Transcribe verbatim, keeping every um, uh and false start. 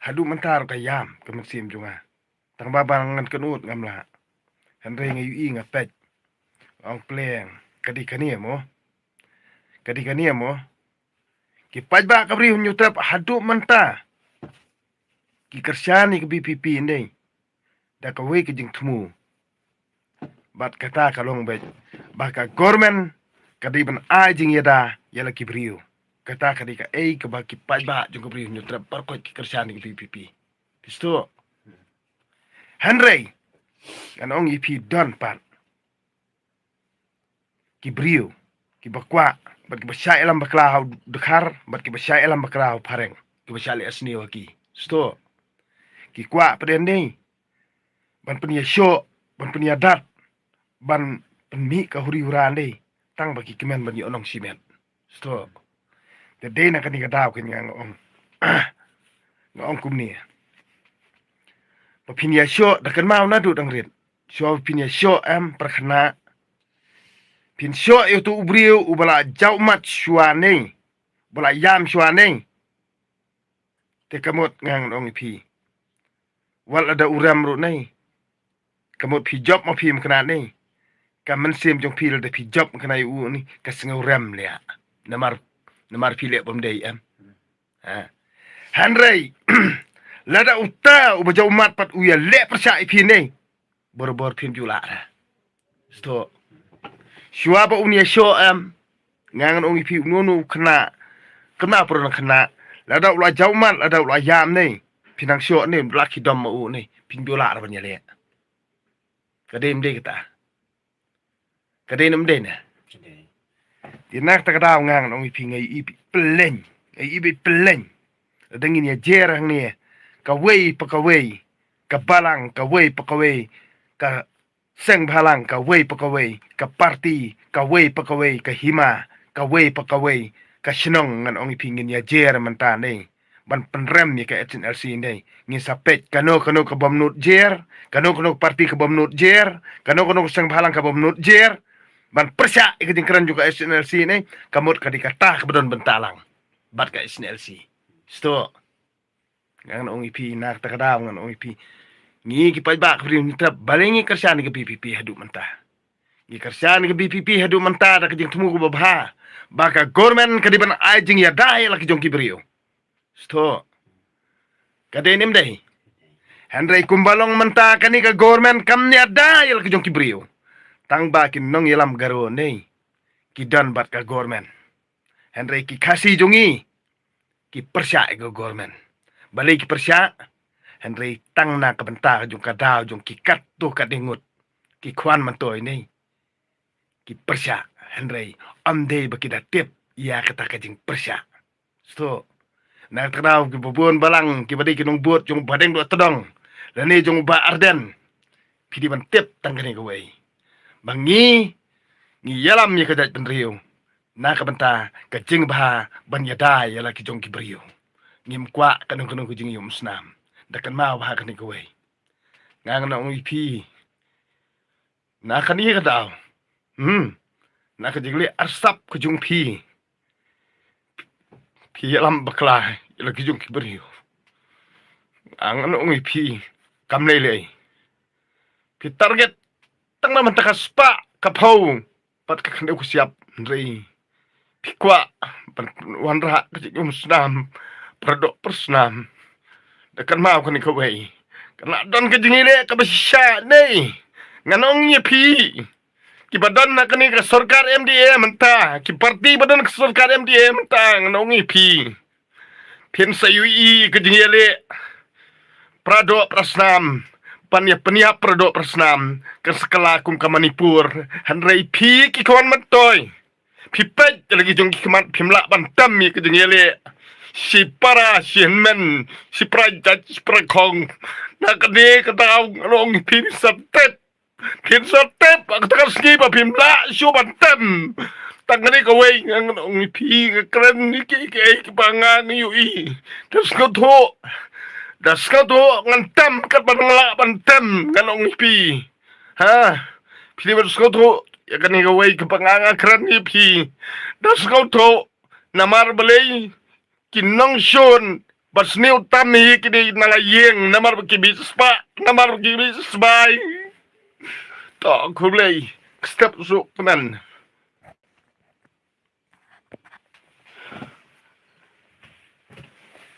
Haduh mynta ruh ka ïam ka mynsiem jong nga. Tang ba ba ngan kynnoh ngam lah. Hynrei nga ïohi nga peit. Ong pleng. Ka dei kane mo. Ka dei kane mo. Ki paidbah ka Bri Hynñiewtrep haduh mynta ki kyrshan ïa ka VPP ne da kawei ka jingthmu. Bad kata ka long beit ba ka government ka dei ban ai jingïada ïa la ki briew. Kata ka dei kaei kaba ki paidbah jong ka Bri Hynñiewtrep baroh ki kyrshan ïa ka VPP. Phi sngewthuh? Hynrei ngan ong ïa phi don pat ki briew kiba kwah bad kiba shah ïalam bakla ha u dkhar bad kiba shah ïalam bakla ha u phareng, kiba shah leh sniew ha ki. Sngewthuh? Ki kwah pat de ban pynïashoh, ban pynïadat, ban pynmih ka huri hura ne tang ba ki kmen ban ïoh nong shimet. Sngewthuh? Te dei na kane ka daw kane nga ong, nga ong kumne. Ba phin ïashoh da kynmaw naduh dang rit. Shuwa ba phin ïashoh em, pyrkhat. Phin shoh ïa uto u briew uba la jaw mat shuwa ne, uba la ïam shuwa ne. Te ka mut nga ngan ong ïa phi, wat lada u rem ruh ne, ka mut phi jop ma phi mynta ne, ka mynsiem jong phi lada phi jop mynta ïa u ne ka sngew rem leh. Namar, namar phi leh bym dei em. Ha. Hynrei lada uta uba jaw mat pat u ïaleh pyrshah ïa phi ne, barabor phin ju lah ra. Sngewthuh? Shuwa ba un ïashoh em, nga ngan ong ïa phi, uno uno u khynnah, khynnah pyrshah khynnah, lada u la jaw mat, lada u la ïam ne, phin nang shoh ne, la ki dom ma u ne, phin ju lah ra ban ïaleh. Ka dei ym dei kata? Ka dei ne ym dei ne? Te na kata ka daw nga ngan ong ïa phi, nga ïohi beit pyllein, nga ïohi beit pyllein. Lada ngin ïajer hangne, kawei pa kawei ka balang, kawei pa kawei ka sengbhalang, kawei pa kawei ka parti, kawei pa kawei ka hima, kawei pa kawei ka shnong, ngan ong ïa phi, ngin ïajer mynta ne ban pynrem ïa ka H N L C ne. Ngin sa peit kano kano ka bym nud jer, kano kano ka parti ka bym nud jer, kano kano ka sengbhalang ka bym nud jer, ban pyrshah ïa ka jingkren jong ka H N L C ne. Ka mut ka dei kata kaba don bynta lang bad ka H N L C. Sngewthuh? Nga ngan ong ïa phi, na kata ka daw ngan ong ïa phi, ngi ki paidbah ka Bri Hynñiewtrep, balei ngi kyrshan ïa ka VPP haduh mynta? Ngi kyrshan ïa ka VPP haduh mynta da ka jingthmu kaba bha ba ka government ka dei ban ai jingïada ïa la ki jong ki briew. Sngewthuh? Ka dei ne ym dei? Hynrei kumba long mynta kane ka government kam ïada ïa la ki jong ki briew. Tang ba ki nongïalam Garo ne ki don bad ka government. Hynrei ki Khasi jong ngi ki pyrshah ïa ka government. Balei ki pyrshah? Hynrei tang na ka bynta jong ka daw jong ki katto katne ngut, ki khwan myntoi ne ki pyrshah. Hynrei ym dei ba ki da tip ïa kata ka jingpyrshah. Sngewthuh? Na kata ka daw kiba bun balang, kiba dei ki nongbud jong Bah Deng Dohtdong lane jong Bah Ardent, phi dei ban tip tang kane kawei, ba ngi, ngi ïalam ïa ka jaitbynriew na ka bynta ka jingbha ban ïada ïa la ki jong ki briew. Ngim kwah kano kano ka jingïohsnam. Da kynmaw bha kane kawei. Nga ngan ong ïa phi, na kane ka daw, hmm, na ka jingleh arsap ka jong phi, phi ïalam bakla ïa la ki jong ki briew. Nga ngan ong ïa phi, kam lei lei. Phi target tang na mynta ka spah ka phew bad ka khyndew ka shyiap, hynrei phi kwah ban wanrah ka jingïohsnam paradoh parasnam. Da kynmaw kane kawei, ka la don ka jingïaleh kaba shisha ne. Ngan ong ïa phi, kiba don ha kane ka sorkar M D A mynta, ki parti ba don ha ka sorkar M D A mynta, ngan ong ïa phi, phin sa ïohi ka jingïaleh paradoh parasnam, ban ïa pynïap paradoh parasnam ka sa kylla kum ka Manipur. Hynrei phi ki khwan myntoi, phi peit ïa la ki jong ki khmat, phim lah ban tem ïa ka jingïaleh. Shi para shi hynmen, shi para jait shi para khong. Na kane ka daw ngan ong ïa phi, phin sa tip, phin sa tip ha kata ka sngi ba phim lah shuh ban tem. Tang kane kawei nga ngan ong ïa phi, nga kren ïa kiei kiei kiba nga nga ïohi. Da sngewthuh, da sngewthuh ngan tem katba nga lah ban tem, ngan ong ïa phi. Ha, phi dei ban sngewthuh ïa kane kawei kaba nga nga kren ïa phi. Da sngewthuh, namar balei ki nongshun Ba sniew tam hi ki dei na la ïing, namar ba ki bit spah, namar ba ki bit sbai. To khublei, step suk pynban.